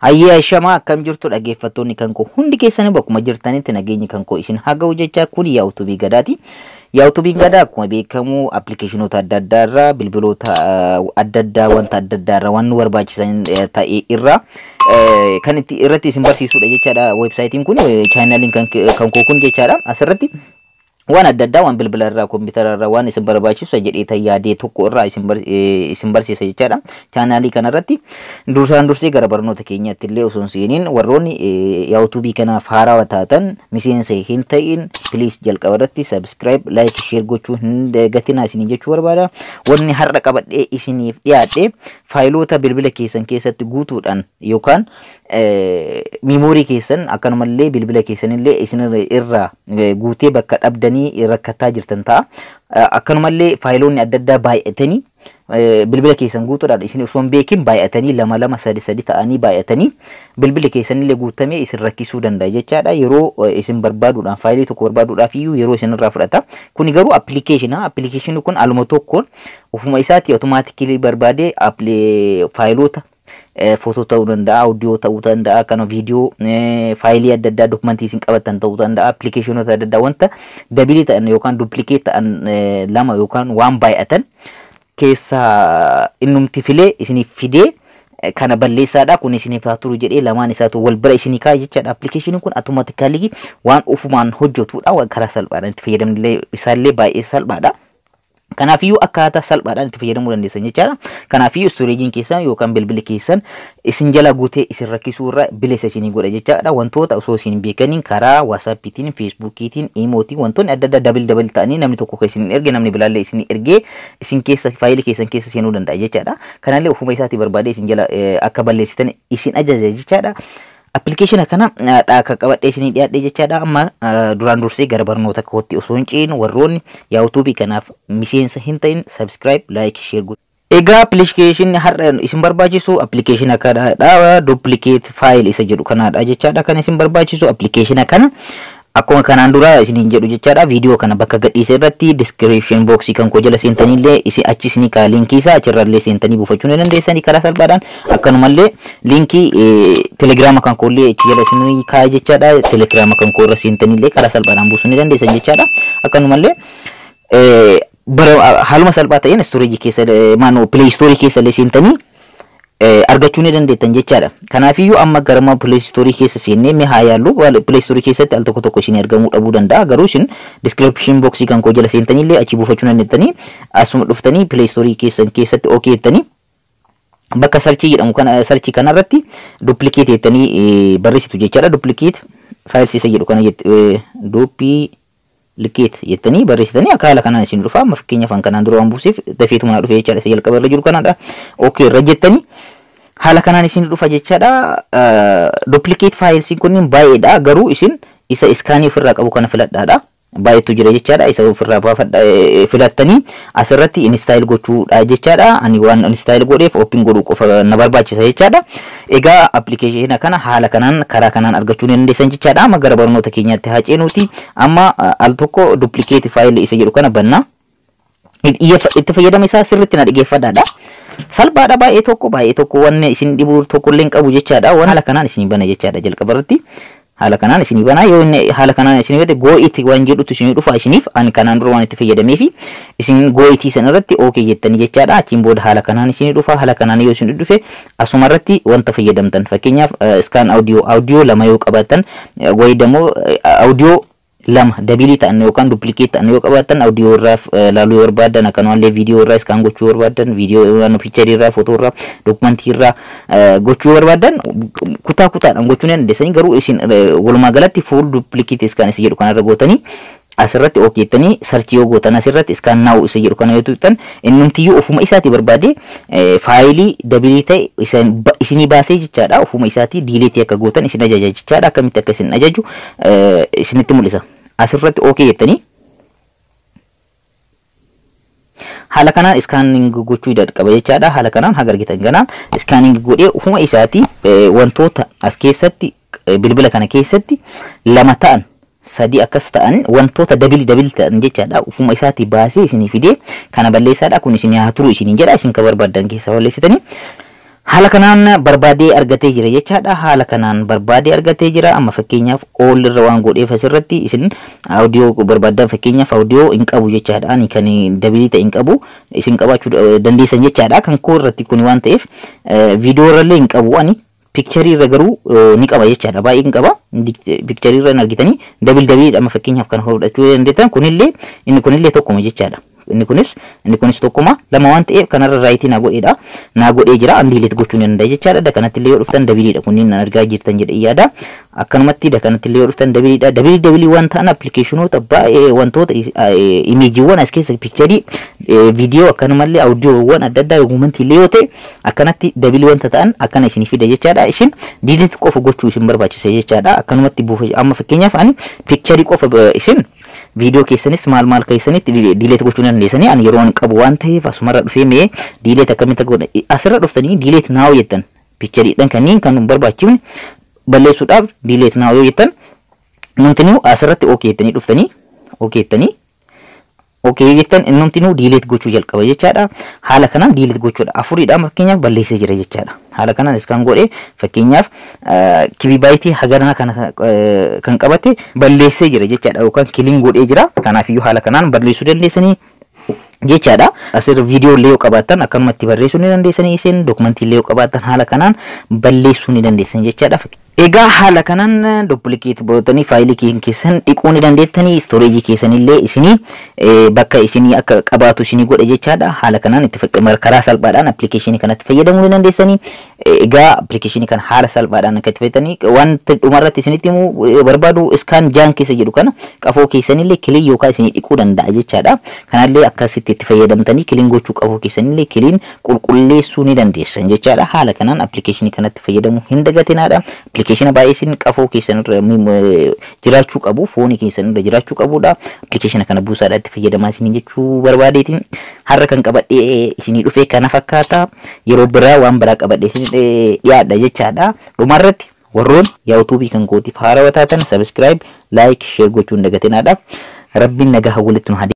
Hayyee ashamaa, akkam jirtu dhaggeeffattoonni kan koo hundi keessanii? Bakkuma jirtanitti nageenyi kan koo isin haa ga'u jecha. Kun Yaa'utubii Gadaati. Yaa'utubiin Gadaa akkuma beekamu appilikeeshinoota adda addaa irraa, bilbiloota adda addaa, wanta adda addaa irraa, waan nu barbaachisan ta'e irraa kan itti irratti isin barsiisudha jechaadha. Weebsaayitiin kun, chaayinaaliin kan koo kun jechaadha. Asirratti waan adda addaa, waan bilbila irraa, kompiitara irraa, waan isin barbaachisu jedhee yaadee tokko irraa isin barsiisa jechaadha. Chaanaalii kanarratti dursaan dursee gara barnoota keenyaatti illee osoo hin seeniin, warroonni Yaa'utubii kanaaf haarawaa taatan, miseensa hin ta'in, please jalqaba irratti subscribe, like, share gochuu hin dagatinaa isinii jechuu barbaada. Wanni har'a qabadhee isiniif dhiyaadhe faayiloota bilbila keessan keessatti guutuudhaan yookaan miimoorii keessan, akkanumallee bilbila keessanillee isin irraa guutee bakka dhabdanii rakkataa jirtan ta'a. Akkanumallee faayiloonni adda addaa baay'atanii bilbila keessan guutuudhaan isin osoo hin beekin baay'atanii, lama lama, sadi sadi ta'anii baay'atanii bilbila keessanillee guutamee isin rakkisuu danda'a jechaadha. Yeroo isin barbaaduudhaan, faayilii tokko barbaaduudhaaf iyyuu yeroo isin irraa fudhata. Kuni garuu appilikeeshina. Appilikeeshinni kun aluma tokkoon ofuma isaatti automatically barbaadee faayiloota footoo ta'uu danda'a, audio ta'uu danda'a, kana viidiyoo, faayilii adda addaa, dokumentii isin qabatan ta'uu danda'a, appilikeeshinoota adda addaa, wanta double ta'an yookaan duplicate ta'an, lama yookaan waan baay'atan keessaa innumti filee isiniif fidee, kana balleessaadha, kun isiniif haa turu jedhee lamaan isaatu wal bira isinii kaa'e jechaadha. Appilikeeshiniin kun automatically waan ofumaan hojjetudha. Waan karaa salphaadhaan itti fayyadamnillee isaallee baay'ee salphaadha. Kanaafiyyuu akkaataa salphaadhaan itti fayyadamuu dandeessan jechaadha. Kanaafiyyuu istoreejiin keessan yookaan bilbilli keessan isin jala guutee isin rakkisuu irraa bilisa isinii godha jechaadha. Wantoota osoo isin hin beekaniin karaa Waasaappiitiin, Feesbuukiitiin, Iimootiin wantoonni adda addaa double double ta'anii, namni tokko kan isin erge, namni biraallee isin ergee isin keessa, faayilii keessan keessa seenuu danda'a jechaadha. Kanallee ofuma isaatii barbaadee isin jala akka balleessitan isin ajaja jechaadha. Appilikeeshina kana dhaaka qabadhee isinii dhiyaadhe jechaadha. Amma duraan dursee gara barnoota kootti osoo hin ce'in, warroonni Yaa'utuubii kanaaf miseensa hin ta'in subscribe, like, share godhu. Egaa appilikeeshinni har'a isin barbaachisu appilikeeshina kanadha. Duplicate file isa jedhu kanadha jechaadha kan isin barbaachisu. Appilikeeshina kana akkuma kanaan dura isiniin jedhu jechaadha. Viidiyoo kana bakka gadhiise irratti description box kan koo jala seentaniillee isin achi isinii kaa liinkii isaa, achirrallee seentanii buufachuu ni dandeessanii karaa salphaadhaan. Akkanumallee liinkii telegiraama kan koollee achi jala isinii kaa jechaadha. Telegiraama kan koo irra seentaniillee karaa salphaadhaan buusuu ni dandeessan jechaadha. Akkanumallee haaluma salphaa ta'een istoreejii keessa, maanoo Play Store keessa illee seentanii argachuu ni dandeettan jechaadha. Kanaafiyyuu amma garuma Play Store keessa seennee mee haa yaallu. Play Store keessatti al tokko tokko isin argamuu dhabuu danda'a. Garuu isin description box kan koo jala seentaniillee achi buufachuu dandeettanii, asuma dhuftanii Play Store keessan keessatti okay jettanii, bakka search jedhamu kana, search kanarratti duplicate jettanii barreessitu jechaadha. Duplicate files isa jedhu kana duplicate jettanii barreessitanii akka haala kanaan isin dhufa. Amma fakkeenyaaf kan kanaan dura waan buuseef dafeetuma naa dhufe jechaadha. Isa jalqaba irra jiru kanadha. Okay irra jettanii haala kanaan isin dhufa jechaadha. Duplicate files kunniin baay'eedha. Garuu isin isa scan ofirraa qabu kana filadhaadha. Baay'eetu jira jechaadha. Isa ofirraa baafadha, filattanii asirratti install gochuudha jechaadha. Ani waan install godheef open godhuu qofa na barbaachisa jechaadha. Egaa appilikeeshina kana haala kanaan, karaa kanaan argachuu ni dandeessan jechaadha. Amma gara barnoota keenyaatti haa ceenuuti. Amma al tokko duplicate file isa jedhu kana banna. Itti fayyadama isaa sirriitti na dhaggeeffadhaadha. Salphaadha, baay'ee tokko baay'ee tokko, wanni isin dhibuu tokko illee hin qabu jechaadha. Waan haala kanaan isin bana jechaadha jalqaba irratti. Haala kanaan isinii banaa. Yoo inni haala kanaan isinii bane, got it waan jedhutu isinii dhufa isiniif. Ani kanaan dura waan itti fayyadameefi isin got it sana irratti okay jettanii jechaadha. Achiin booda haala kanaan isinii dhufa. Haala kanaan yoo isinii dhufe, asuma irratti wanta fayyadamtan, fakkeenyaaf scan audio, audio lama yoo qabaattan, wayi dammoo audio lama double ta'an yookaan duplicate ta'an yoo qabaattan, audio irraa laaluu yoo barbaadan, akkanumallee viidiyoo irraa scan gochuu yoo barbaadan, viidiyoo picture irraa, footoo irraa, dokumentii irraa gochuu yoo barbaadan, kutaa kutaadhaan gochuu ni dandeessanii. Garuu isin walumaa galatti full duplicate scan isa jedhu kanarra gootanii, asirratti okay jettanii search yoo gootan, asirratti scan now isa jedhu kana yoo tuqxan, innumtiyyuu ofuma isaatii barbaade faayilii double ta'e isinii baasee jechaadha. Ofuma isaatii delete akka gootan isin ajaja jechaadha. Akkamitti akka isin ajaju isinitti mul'isa. Asirratti okay jettanii haala kanaan scanning gochuu jalqaba jechaadha. Haala kanaan haga argitan kanaan scanning godhee ofuma isaatii wantoota as keessatti, bilbila kana keessatti lama ta'an, sadi akkas ta'an, wantoota double double ta'an jechaadha. Ufuma isaatii baasee isinii fidee, kana balleessaadha, kun isinii haa turu isiniin jedha. Isin ka barbaaddan keessaa balleessitanii Haala kanaan barbaadee argatee jira jechaadha. Haala kanaan barbaadee argatee jira. Amma fakkeenyaaf all irra waan godheef asirratti isin audio barbaadan, fakkeenyaaf audio hin qabu jechaadha. Ani kan double ta'e hin qabu, isin qabaachuu dandeessan jechaadha. Kan koo irratti kun waan ta'eef viidiyoo irrallee hin qabu ani. Picture irra garuu ni qaba jechaadha. Baay'ee hin qaba. Picture irra hin argitanii double double. Amma fakkeenyaaf kan fudhachuu dandeettan kunillee, inni kunillee tokkuma jechaadha. Inni kunis tokkuma lama waan ta'eef kanarra right naa godheedha. Naa godhee jira. An delete gochuu ni danda'a jechaadha. Kanatti illee yoo dhuftan doubleiidha. Kunniin argaa jirtan jedhee yaada. Akkanumatti kanatti illee yoo dhuftan doubleiidha. Double double waan ta'an appilikeeshinoota baay'ee, wantoota imageiiwwan as keessa, picture, viidiyoo, akkanumallee audioowwan adda addaa, documentii illee yoo ta'e akkanatti double wanta ta'an akkana isinii fida jechaadha. Isin delete qofa gochuu isin barbaachisa jechaadha. Akkanumatti buufa. Amma fakkeenyaaf ani picture qofa, isin viidiyoo keessanis maal maal keessanitti delete gochuu dandeessanii. Ani yeroo ani qabu waan ta'eef asumarra dhufee mee delete akkamitti akka godhan, asirra dhuftanii delete now jettan. Pictureiidhaan kanneen kan nu barbaachifne balleessuudhaaf delete now yoo jettan, numtinuu asirratti okay jettanii dhuftanii okay jettanii okay jettan, innumtinuu delete gochuu jalqaba jechaadha. Haala kanaan delete gochuudha. Afuriidhaan fakkeenyaaf balleessee jira jechaadha. Haala kanaan iskaan godhee fakkeenyaaf kibibyte haganaa kana kan qabate balleessee jira jechaadha yookaan clean godhee jira. Kanaafiyyuu haala kanaan balleessuu dandeessanii jechaadha. Asirra viidiyoo illee yoo qabaattan akkanumatti barreessuu ni dandeessanii, isin documentii illee yoo qabaattan haala kanaan balleessuu ni dandeessan jechaadha. Egaa haala kanaan duplicate gootanii faayilii keessan dhiquu ni dandeettanii, storage keessanillee isinii bakka isinii akka qabaatu isinii godhe jechaadha. Haala kanaan itti karaa salphaadhaan appilikeeshinii kanatti fayyadamuu ni dandeessanii. Egaa appilikeeshinii kana haala salphaadhaan akka itti fayyadamanii, wanta dhumarratti isinitti himuu barbaadu, scan junk keessa jedhu kana qafoo keessanillee clean yookaan isinii dhiquu danda'a jechaadha. Kanallee akkasitti itti fayyadamtanii clean gochuu, qafoo keessanillee clean qulqulleessuu ni dandeessan jechaadha. Haala kanaan appilikeeshinii kanatti fayyadamuu hin dagatinaadha. Appilikeeshina baay'ee isin qafoo keessan irra jiraachuu qabu, phone keessan irra jiraachuu qabudha. Appilikeeshina kana buusaadha itti fayyadamaa isinii jechuu barbaadeetiin har'a kan qabadhee isinii dhufe kana fakkaata. Yeroo biraa waan biraa qabadhee isinii dhiyaadha jechaadha. Dhumarratti warroon yuutuubii kan kootiif haarawaa taatan subscribe, like, share gochuu hin dagatinaadha. Rabbiin nagaa walitti nu haa